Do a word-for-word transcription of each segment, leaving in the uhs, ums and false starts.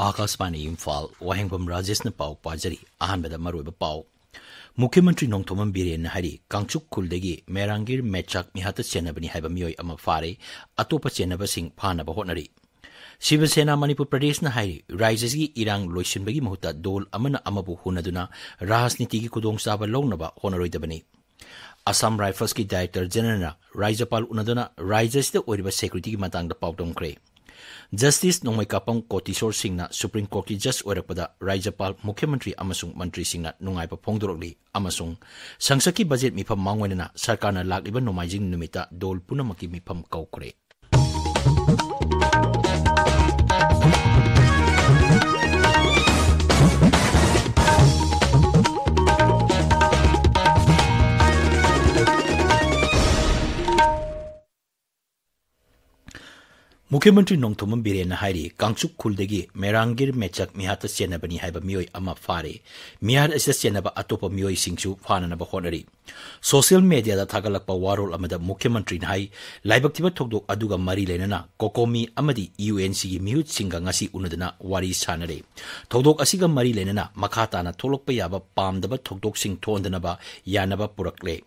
ꯑꯥꯀꯥꯁꯕꯥꯅꯤ ꯏꯝꯐꯥꯜ, ꯋꯥꯍꯦꯡꯕꯝ ꯔꯥꯖꯦꯁꯅ ꯄꯥꯎ ꯄꯥꯖꯔꯤ꯫ ꯑꯍꯥꯟꯕꯗ ꯃꯔꯨꯑꯣꯏꯕ ꯄꯥꯎ꯫ ꯃꯨꯈ꯭ꯌ ꯃꯟꯇ꯭ꯔꯤ ꯅꯣꯡꯊꯣꯝꯕꯝ ꯕꯤꯔꯦꯟꯅ ꯍꯥꯏꯔꯤ, ꯀꯥꯡꯆꯨꯞ ꯈꯨꯜꯗꯒꯤ ꯃꯦꯔꯥꯡꯒꯤꯔ ꯃꯦꯆꯥꯛ ꯃꯤꯍꯥꯠꯇ ꯆꯦꯟꯅꯕꯅꯤ ꯍꯥꯏꯕ ꯃꯤꯑꯣꯏ ꯑꯃ ꯐꯥꯔꯦ, ꯑꯇꯣꯞꯄ ꯆꯦꯟꯅꯕꯁꯤꯡ ꯐꯥꯅꯕ ꯍꯣꯠꯅꯔꯤ꯫ ꯁꯤꯕ ꯁꯦꯅꯥ ꯃꯅꯤꯄꯨꯔ ꯄ꯭ꯔꯗꯦꯁꯅ ꯍꯥꯏꯔꯤ, ꯔꯥꯖ꯭ꯌꯁꯤꯒꯤ ꯏꯔꯥꯡ ꯂꯣꯏꯁꯤꯟꯕꯒꯤ ꯃꯍꯨꯠꯇ ꯗꯣꯜ ꯑꯃꯅ ꯑꯃꯕꯨ ꯍꯨꯟꯅꯗꯨꯅ ꯔꯥꯖꯅꯤꯇꯤꯒꯤ ꯈꯨꯗꯣꯡꯆꯥꯕ ꯂꯧꯅꯕ ꯍꯣꯠꯅꯔꯣꯏꯗꯕꯅꯤ꯫ ꯑꯁꯥꯝ ꯔꯥꯏꯐꯜꯁꯀꯤ ꯗꯥꯏꯔꯦꯛꯇꯔ ꯖꯦꯅꯔꯦꯜꯅ ꯔꯥꯖ꯭ꯌꯄꯥꯜ ꯎꯅꯗꯨꯅ ꯔꯥꯖ꯭ꯌꯁꯤꯗ ꯑꯣꯏꯔꯤꯕ ꯁꯦꯀ꯭ꯌꯨꯔꯤꯇꯤꯒꯤ ꯃꯇꯥꯡꯗ ꯄꯥꯎꯗꯝꯈ꯭ꯔꯦ꯫ ꯖꯁꯇꯤꯁ ꯅꯣꯡꯃꯩꯀꯥꯄꯝ ꯀꯣꯇꯤꯁꯣꯔ ꯁꯤꯡꯅ ꯁꯨꯄ꯭ꯔꯤꯝ ꯀꯣꯔꯠꯀꯤ ꯖꯁ ꯑꯣꯏꯔꯛꯄꯗ ꯔꯥꯖ꯭ꯌꯄꯥꯜ, ꯃꯨꯈ꯭ꯌ ꯃꯟꯇ꯭ꯔꯤ ꯑꯃꯁꯨꯡ ꯃꯟꯇ꯭ꯔꯤꯁꯤꯡꯅ ꯅꯨꯡꯉꯥꯏꯕ ꯐꯣꯡꯗꯣꯔꯛꯂꯤ ꯑꯃꯁꯨꯡ ꯁꯪꯁꯠꯀꯤ ꯕꯖꯦꯠ ꯃꯤꯐꯝ ꯃꯥꯡꯑꯣꯏꯅꯅ ꯁꯔꯀꯥꯔꯅ ꯂꯥꯛꯂꯤꯕ ꯅꯣꯡꯃꯥꯏꯖꯤꯡ ꯅꯨꯃꯤꯠꯇ ꯗꯣꯜ ꯄꯨꯝꯅꯃꯛꯀꯤ ꯃꯤꯐꯝ ꯀꯧꯈ꯭ꯔꯦ꯫ ꯃꯨꯈ꯭ꯌ ꯃꯟꯇ꯭ꯔꯤ ꯅꯣꯡꯊꯣꯝꯕꯝ ꯕꯤꯔꯦꯟꯅ ꯍꯥꯏꯔꯤ, ꯀꯥꯡꯆꯨꯞ ꯈꯨꯜꯗꯒꯤ ꯃꯦꯔꯥꯡꯒꯤꯔ ꯃꯦꯆꯛ ꯃꯤꯍꯥꯠꯇ ꯆꯦꯟꯅꯕꯅꯤ ꯍꯥꯏꯕ ꯃꯤꯑꯣꯏ ꯑꯃ ꯐꯥꯔꯦ꯫ ꯃꯤꯍꯥꯠ ꯑꯁꯤꯗ ꯆꯦꯟꯅꯕ ꯑꯇꯣꯞꯄ ꯃꯤꯑꯣꯏꯁꯤꯡꯁꯨ ꯐꯥꯅꯅꯕ ꯍꯣꯠꯅꯔꯤ꯫ ꯁꯣꯁꯤꯌꯦꯜ ꯃꯦꯗꯤꯌꯥꯗ ꯊꯥꯒꯠꯂꯛꯄ ꯋꯥꯔꯣꯜ ꯑꯃꯗ ꯃꯨꯈ꯭ꯌ ꯃꯟꯇ꯭ꯔꯤꯅ ꯍꯥꯏ, ꯂꯥꯏꯕꯛ ꯊꯤꯕ ꯊꯧꯗꯣꯛ ꯑꯗꯨꯒ ꯃꯔꯤ ꯂꯩꯅꯅ ꯀꯣꯀꯣꯃꯤ ꯑꯃꯗꯤ ꯌꯨ ꯑꯦꯟ ꯁꯤꯒꯤ ꯃꯤꯍꯨꯠꯁꯤꯡꯒ ꯉꯁꯤ ꯎꯅꯗꯨꯅ ꯋꯥꯔꯤ ꯁꯥꯅꯔꯦ꯫ ꯊꯧꯗꯣꯛ ꯑꯁꯤꯒ ꯃꯔꯤ ꯂꯩꯅꯅ ꯃꯈꯥ ꯇꯥꯅ ꯊꯣꯛꯂꯛꯄ ꯌꯥꯕ ꯄꯥꯝꯗꯕ ꯊꯧꯗꯣꯛꯁꯤꯡ ꯊꯣꯛꯍꯟꯗꯅꯕ ꯌꯥꯅꯕ ꯄꯨꯔꯛꯂꯦ꯫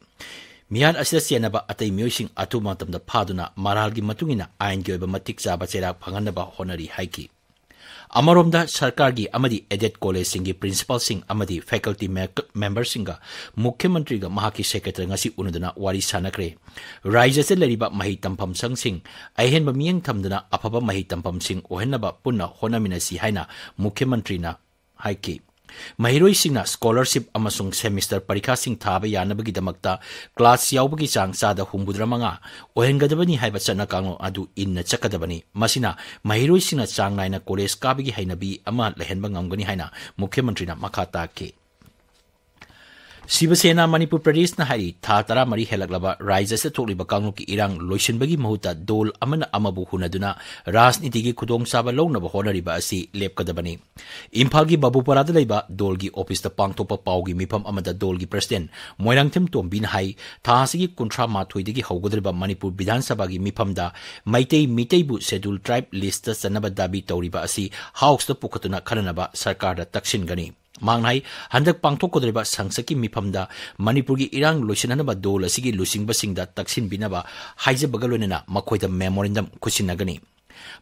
ꯃꯤꯍꯥꯠ ꯑꯁꯤꯗ ꯆꯦꯟꯅꯕ ꯑꯇꯩ ꯃꯤꯑꯣꯏꯁꯤꯡ ꯑꯊꯨꯕ ꯃꯇꯝꯗ ꯐꯥꯗꯨꯅ ꯃꯔꯥꯜꯒꯤ ꯃꯇꯨꯡ ꯏꯟꯅ ꯑꯥꯏꯟꯒꯤ ꯑꯣꯏꯕ ꯃꯇꯤꯛ ꯆꯥꯕ ꯆꯩꯔꯥꯛ ꯐꯪꯍꯟꯅꯕ ꯍꯣꯠꯅꯔꯤ ꯍꯥꯏꯈꯤ꯫ ꯑꯃꯔꯣꯝꯗ ꯁꯔꯀꯥꯔꯒꯤ ꯑꯃꯗꯤ ꯑꯦꯗꯦꯗ ꯀꯣꯂꯦꯖꯁꯤꯡꯒꯤ ꯄ꯭ꯔꯤꯟꯁꯤꯄꯥꯜꯁꯤꯡ ꯑꯃꯗꯤ ꯐꯦꯀꯜꯇꯤ ꯃꯦ-, ꯃꯦꯝꯕꯔꯁꯤꯡꯒ ꯃꯨꯈ꯭ꯌ ꯃꯟꯇ꯭ꯔꯤꯒ ꯃꯍꯥꯛꯀꯤ ꯁꯦꯀ꯭ꯔꯦꯇꯔꯤ ꯉꯁꯤ ꯎꯅꯗꯨꯅ ꯋꯥꯔꯤ ꯁꯥꯅꯈ꯭ꯔꯦ꯫ ꯔꯥꯖ꯭ꯌꯗ ꯂꯩꯔꯤꯕ ꯃꯍꯩ ꯇꯝꯐꯝ ꯁꯪꯁꯤꯡ ꯑꯍꯦꯟꯕ ꯃꯤꯠꯌꯦꯡ ꯊꯝꯗꯨꯅ ꯑꯐꯕ ꯃꯍꯩ ꯇꯝꯐꯝꯁꯤꯡ ꯑꯣꯏꯍꯟꯅꯕ ꯄꯨꯟꯅ ꯍꯣꯠꯅꯃꯤꯟꯅꯁꯤ ꯍꯥꯏꯅ ꯃꯨꯈ꯭ꯌ ꯃꯟꯇ꯭ꯔꯤꯅ ꯍꯥꯏꯈꯤ꯫ ꯃꯍꯩꯔꯣꯏꯁꯤꯡꯅ ꯁ꯭ꯀꯣꯂꯔꯁꯤꯞ ꯑꯃꯁꯨꯡ ꯁꯦꯃꯤꯁꯇꯔ ꯄꯔꯤꯈꯥꯁꯤꯡ ꯊꯥꯕ ꯌꯥꯅꯕꯒꯤꯗꯃꯛꯇ ꯀ꯭ꯂꯥꯁ ꯌꯥꯎꯕꯒꯤ ꯆꯥꯡ ꯆꯥꯗ ꯍꯨꯝꯐꯨꯇꯔꯥ ꯃꯉꯥ ꯑꯣꯏꯍꯟꯒꯗꯕꯅꯤ ꯍꯥꯏꯕ ꯆꯠꯅ ꯀꯥꯡꯂꯣꯟ ꯑꯗꯨ ꯏꯟꯅ ꯆꯠꯀꯗꯕꯅꯤ꯫ ꯃꯁꯤꯅ ꯃꯍꯩꯔꯣꯏꯁꯤꯡꯅ ꯆꯥꯡ ꯅꯥꯏꯅ ꯀꯣꯂꯦꯖ ꯀꯥꯕꯒꯤ ꯍꯩꯅꯕꯤ ꯑꯃ ꯂꯩꯍꯟꯕ ꯉꯝꯒꯅꯤ ꯍꯥꯏꯅ ꯃꯨꯈ꯭ꯌ ꯃꯟꯇ꯭ꯔꯤꯅ ꯃꯈꯥ ꯇꯥꯈꯤ꯫ ꯁꯤꯕ ꯁꯦꯅꯥ ꯃꯅꯤꯄꯨꯔ ꯄ꯭ꯔꯗꯦꯁꯅ ꯍꯥꯏꯔꯤ, ꯊꯥ ꯇꯔꯥꯃꯔꯤ ꯍꯦꯜꯂꯛꯂꯕ ꯔꯥꯖ꯭ꯌꯁꯤꯗ ꯊꯣꯛꯂꯤꯕ ꯀꯥꯡꯂꯨꯞꯀꯤ ꯏꯔꯥꯡ ꯂꯣꯏꯁꯤꯟꯕꯒꯤ ꯃꯍꯨꯠꯇ ꯗꯣꯜ ꯑꯃꯅ ꯑꯃꯕꯨ ꯍꯨꯟꯅꯗꯨꯅ ꯔꯥꯖꯅꯤꯇꯤꯒꯤ ꯈꯨꯗꯣꯡꯆꯥꯕ ꯂꯧꯅꯕ ꯍꯣꯠꯅꯔꯤꯕ ꯑꯁꯤ ꯂꯦꯞꯀꯗꯕꯅꯤ꯫ ꯏꯝꯐꯥꯜꯒꯤ ꯕꯥꯕꯨꯄꯥꯔꯥꯗ ꯂꯩꯕ ꯗꯣꯜꯒꯤ ꯑꯣꯐꯤꯁꯇ ꯄꯥꯡꯊꯣꯛꯄ ꯄꯥꯎꯒꯤ ꯃꯤꯐꯝ ꯑꯃꯗ ꯗꯣꯜꯒꯤ ꯄ꯭ꯔꯁꯤꯗꯦꯟ ꯃꯣꯏꯔꯥꯡꯊꯦꯝ ꯇꯣꯝꯕꯤꯅ ꯍꯥꯏ, ꯊꯥ ꯑꯁꯤꯒꯤ ꯀꯨꯟꯊ꯭ꯔꯥ ꯃꯥꯊꯣꯏꯗꯒꯤ ꯍꯧꯒꯗꯧꯔꯤꯕ ꯃꯅꯤꯄꯨꯔ ꯕꯤꯙꯥꯟ ꯁꯚꯥꯒꯤ ꯃꯤꯐꯝꯗ ꯃꯩꯇꯩ ꯃꯤꯇꯩꯕꯨ ꯁꯦꯗꯨꯜ ꯇ꯭ꯔꯥꯏꯕ ꯂꯤꯁꯇ ꯆꯟꯅꯕ ꯗꯥꯕꯤ ꯇꯧꯔꯤꯕ ꯑꯁꯤ ꯍꯥꯎꯁꯇ ꯄꯨꯈꯠꯇꯨꯅ ꯈꯟꯅꯅꯕ ꯁꯔꯀꯥꯔꯗ ꯇꯛꯁꯤꯟꯒꯅꯤ꯫ ꯃꯍꯥꯛꯅ ꯍꯥꯏ, ꯍꯟꯗꯛ ꯄꯥꯡꯊꯣꯛꯀꯗꯧꯔꯤꯕ ꯁꯪꯁꯠꯀꯤ ꯃꯤꯐꯝꯗ ꯃꯅꯤꯄꯨꯔꯒꯤ ꯏꯔꯥꯡ ꯂꯣꯏꯁꯤꯟꯅꯅꯕ ꯗꯣꯜ ꯑꯁꯤꯒꯤ ꯂꯨꯆꯤꯡꯕꯁꯤꯡꯗ ꯇꯛꯁꯤꯟꯕꯤꯅꯕ ꯍꯥꯏꯖꯕꯒ ꯂꯣꯏꯅꯅ ꯃꯈꯣꯏꯗ ꯃꯦꯃꯣꯔꯦꯟꯗꯝ ꯈꯨꯠꯁꯤꯟꯅꯒꯅꯤ꯫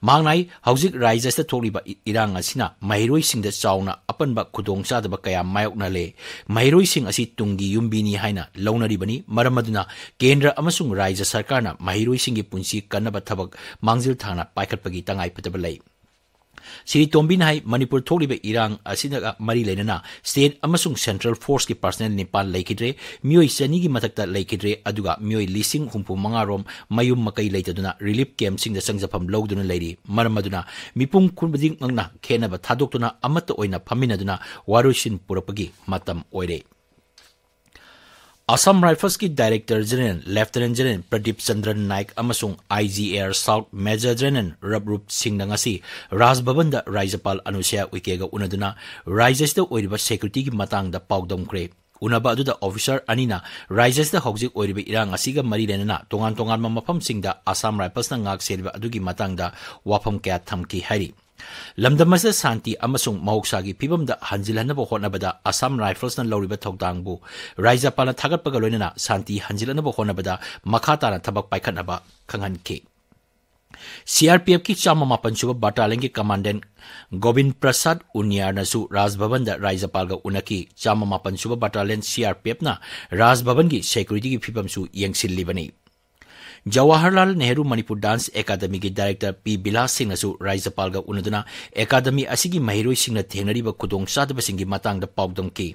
ꯃꯍꯥꯛꯅ ꯍꯥꯏ, ꯍꯧꯖꯤꯛ ꯔꯥꯖ꯭ꯌꯁꯤꯗ ꯊꯣꯛꯂꯤꯕ ꯏ-, ꯏꯔꯥꯡ ꯑꯁꯤꯅ ꯃꯍꯩꯔꯣꯏꯁꯤꯡꯗ ꯆꯥꯎꯅ ꯑꯄꯟꯕ ꯈꯨꯗꯣꯡꯆꯥꯗꯕ ꯀꯌꯥ ꯃꯥꯌꯣꯛꯅꯍꯜꯂꯦ꯫ ꯃꯍꯩꯔꯣꯏꯁꯤꯡ ꯑꯁꯤ ꯇꯨꯡꯒꯤ ꯌꯨꯝꯕꯤꯅꯤ ꯍꯥꯏꯅ ꯂꯧꯅꯔꯤꯕꯅꯤ꯫ ꯃꯔꯝ ꯑꯗꯨꯅ ꯀꯦꯟꯗ꯭ꯔ ꯑꯃꯁꯨꯡ ꯔꯥꯖ꯭ꯌ ꯁꯔꯀꯥꯔꯅ ꯃꯍꯩꯔꯣꯏꯁꯤꯡꯒꯤ ꯄꯨꯟꯁꯤ ꯀꯟꯅꯕ ꯊꯕꯛ ꯃꯥꯡꯖꯤꯜ ꯊꯥꯅ ꯄꯥꯏꯈꯠꯄꯒꯤ ꯇꯉꯥꯏꯐꯗꯕ ꯂꯩ꯫ ꯁ꯭ꯔꯤ ꯇꯣꯝꯕꯤꯅ ꯍꯥꯏ, ꯃꯅꯤꯄꯨꯔ ꯊꯣꯛꯂꯤꯕ ꯏꯔꯥꯡ ꯑꯁꯤꯒ ꯃꯔꯤ ꯂꯩꯅꯅ ꯁ꯭ꯇꯦꯠ ꯑꯃꯁꯨꯡ ꯁꯦꯟꯇ꯭ꯔꯦꯜ ꯐꯣꯔꯁꯀꯤ ꯄꯥꯔꯁꯅꯦꯜ ꯅꯤꯄꯥꯟ ꯂꯩꯈꯤꯗ꯭ꯔꯦ, ꯃꯤꯑꯣꯏ ꯆꯅꯤꯒꯤ ꯃꯊꯛꯇ ꯂꯩꯈꯤꯗ꯭ꯔꯦ, ꯑꯗꯨꯒ ꯃꯤꯑꯣꯏ ꯂꯤꯁꯤꯡ ꯍꯨꯝꯐꯨ ꯃꯉꯥ ꯔꯣꯝ ꯃꯌꯨꯝ ꯃꯀꯩ ꯂꯩꯇꯗꯨꯅ ꯔꯤꯂꯤꯐ ꯀꯦꯝꯞꯁꯤꯡꯗ ꯆꯪꯖꯐꯝ ꯂꯧꯗꯨꯅ ꯂꯩꯔꯤ꯫ ꯃꯔꯝ ꯑꯗꯨꯅ ꯃꯤꯄꯨꯝ ꯈꯨꯗꯤꯡꯃꯛꯅ ꯈꯦꯠꯅꯕ ꯊꯥꯗꯣꯛꯇꯨꯅ ꯑꯃꯠꯇ ꯑꯣꯏꯅ ꯐꯝꯃꯤꯟꯅꯗꯨꯅ ꯋꯥꯔꯣꯏꯁꯤꯟ ꯄꯨꯔꯛꯄꯒꯤ ꯃꯇꯝ ꯑꯣꯏꯔꯦ꯫ ꯑꯁꯥꯝ ꯔꯥꯏꯐꯜꯁꯀꯤ director general, lieutenant general Pradeep Chandran Nair ꯑꯃꯁꯨꯡ I G A R south major general Rabrup ꯁꯤꯡꯅ ꯉꯁꯤ ꯔꯥꯖ ꯚꯕꯟꯗ ꯔꯥꯖ꯭ꯌꯄꯥꯜ ꯑꯅꯨꯁꯨꯌꯥ ꯎꯏꯀꯦꯒ ꯎꯅꯗꯨꯅ ꯔꯥꯖ꯭ꯌꯁꯤꯗ ꯑꯣꯏꯔꯤꯕ ꯁꯦꯀ꯭ꯌꯨꯔꯤꯇꯤꯒꯤ ꯃꯇꯥꯡꯗ ꯄꯥꯎꯗꯝꯈ꯭ꯔꯦ꯫ ꯎꯅꯕ ꯑꯗꯨꯗ ꯑꯣꯐꯤꯁꯥꯔ ꯑꯅꯤꯅ ꯔꯥꯖ꯭ꯌꯁꯤꯗ ꯍꯧꯖꯤꯛ ꯑꯣꯏꯔꯤꯕ ꯏꯔꯥꯡ ꯑꯁꯤꯒ ꯃꯔꯤ ꯂꯩꯅꯅ ꯇꯣꯉꯥꯟ ꯇꯣꯉꯥꯟꯕ ꯃꯐꯝꯁꯤꯡꯗ ꯑꯁꯥꯝ ꯔꯥꯏꯐꯜꯁꯅ ꯉꯥꯛ ꯁꯦꯜꯂꯤꯕ ꯑꯗꯨꯒꯤ ꯃꯇꯥꯡꯗ ꯋꯥꯐꯝ ꯀꯌꯥ ꯊꯝꯈꯤ ꯍꯥꯏꯔꯤ꯫ ꯂꯝꯗꯝ ꯑꯁꯤꯗ ꯁꯥꯟꯇꯤ ꯑꯃꯁꯨꯡ ꯃꯍꯧꯁꯥꯒꯤ ꯐꯤꯕꯝꯗ ꯍꯟꯖꯤꯜꯍꯟꯅꯕ ꯍꯣꯠꯅꯕꯗ ꯑꯁꯥꯝ ꯔꯥꯏꯐꯜꯁꯅ ꯂꯧꯔꯤꯕ ꯊꯧꯗꯥꯡꯕꯨ ꯔꯥꯖ꯭ꯌꯄꯥꯜꯅ ꯊꯥꯒꯠꯄꯒ ꯂꯣꯏꯅꯅ ꯁꯥꯟꯇꯤ ꯍꯟꯖꯤꯜꯍꯟꯅꯕ ꯍꯣꯠꯅꯕꯗ ꯃꯈꯥ ꯇꯥꯅ ꯊꯕꯛ ꯄꯥꯏꯈꯠꯅꯕ ꯈꯪꯍꯟꯈꯤ꯫ ꯁꯤ ꯑꯥꯔ ꯄꯤ ꯑꯦꯐꯀꯤ ꯆꯥꯝꯃ ꯃꯥꯄꯟ ꯁꯨꯕ ꯕꯠꯇꯥꯂꯤꯌꯟꯒꯤ ꯀꯃꯥꯟꯗꯦꯟꯠ ꯒꯣꯕꯤꯟ ꯄ꯭ꯔꯁꯥꯗ ꯎꯅꯤꯌꯥꯔꯅꯁꯨ ꯔꯥꯖ ꯚꯕꯟꯗ ꯔꯥꯖ꯭ꯌꯄꯥꯜꯒ ꯎꯅꯈꯤ꯫ ꯆꯥꯝꯃ ꯃꯥꯄꯟ ꯁꯨꯕ ꯕꯠꯇꯥꯂꯤꯌꯟ ꯁꯤ ꯑꯥꯔ ꯄꯤ ꯑꯦꯐꯅ ꯔꯥꯖ ꯚꯕꯟꯒꯤ ꯁꯦꯀ꯭ꯌꯨꯔꯤꯇꯤꯒꯤ ꯐꯤꯕꯝꯁꯨ ꯌꯦꯡꯁꯤꯜꯂꯤꯕꯅꯤ꯫ ꯖꯋꯥꯍꯔꯂꯥꯜ ꯅꯦꯍꯔꯨ ꯃꯅꯤꯄꯨꯔ ꯗꯥꯟꯁ ꯑꯦꯀꯥꯗꯃꯤꯒꯤ ꯗꯥꯏꯔꯦꯛꯇꯔ ꯄꯤ ꯕꯤꯂꯥꯁ ꯁꯤꯡꯅꯁꯨ ꯔꯥꯖ꯭ꯌꯄꯥꯜꯒ ꯎꯅꯗꯨꯅ ꯑꯦꯀꯥꯗꯃꯤ ꯑꯁꯤꯒꯤ ꯃꯍꯩꯔꯣꯏꯁꯤꯡꯅ ꯊꯦꯡꯅꯔꯤꯕ ꯈꯨꯗꯣꯡꯆꯥꯗꯕꯁꯤꯡꯒꯤ ꯃꯇꯥꯡꯗ ꯄꯥꯎꯗꯝꯈꯤ꯫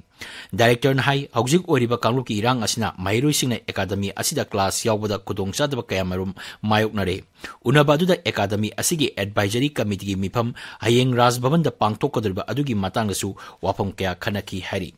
ꯗꯥꯏꯔꯦꯛꯇꯔꯅ ꯍꯥꯏ, ꯍꯧꯖꯤꯛ ꯑꯣꯏꯔꯤꯕ ꯀꯥꯡꯂꯨꯞꯀꯤ ꯏꯔꯥꯡ ꯑꯁꯤꯅ ꯃꯍꯩꯔꯣꯏꯁꯤꯡꯅ ꯑꯦꯀꯥꯗꯃꯤ ꯑꯁꯤꯗ ꯀ꯭ꯂꯥꯁ ꯌꯥꯎꯕꯗ ꯈꯨꯗꯣꯡꯆꯥꯗꯕ ꯀꯌꯥꯃꯔꯨꯝ ꯃꯥꯌꯣꯛꯅꯔꯦ꯫ ꯎꯅꯕ ꯑꯗꯨꯗ ꯑꯦꯀꯥꯗꯃꯤ ꯑꯁꯤꯒꯤ ꯑꯦꯗꯚꯥꯏꯖꯔꯤ ꯀꯃꯤꯇꯤꯒꯤ ꯃꯤꯐꯝ ꯍꯌꯦꯡ ꯔꯥꯖ ꯚꯕꯟꯗ ꯄꯥꯡꯊꯣꯛꯀꯗꯧꯔꯤꯕ ꯑꯗꯨꯒꯤ ꯃꯇꯥꯡꯗꯁꯨ ꯋꯥꯐꯝ ꯀꯌꯥ ꯈꯟꯅꯈꯤ ꯍꯥꯏꯔꯤ꯫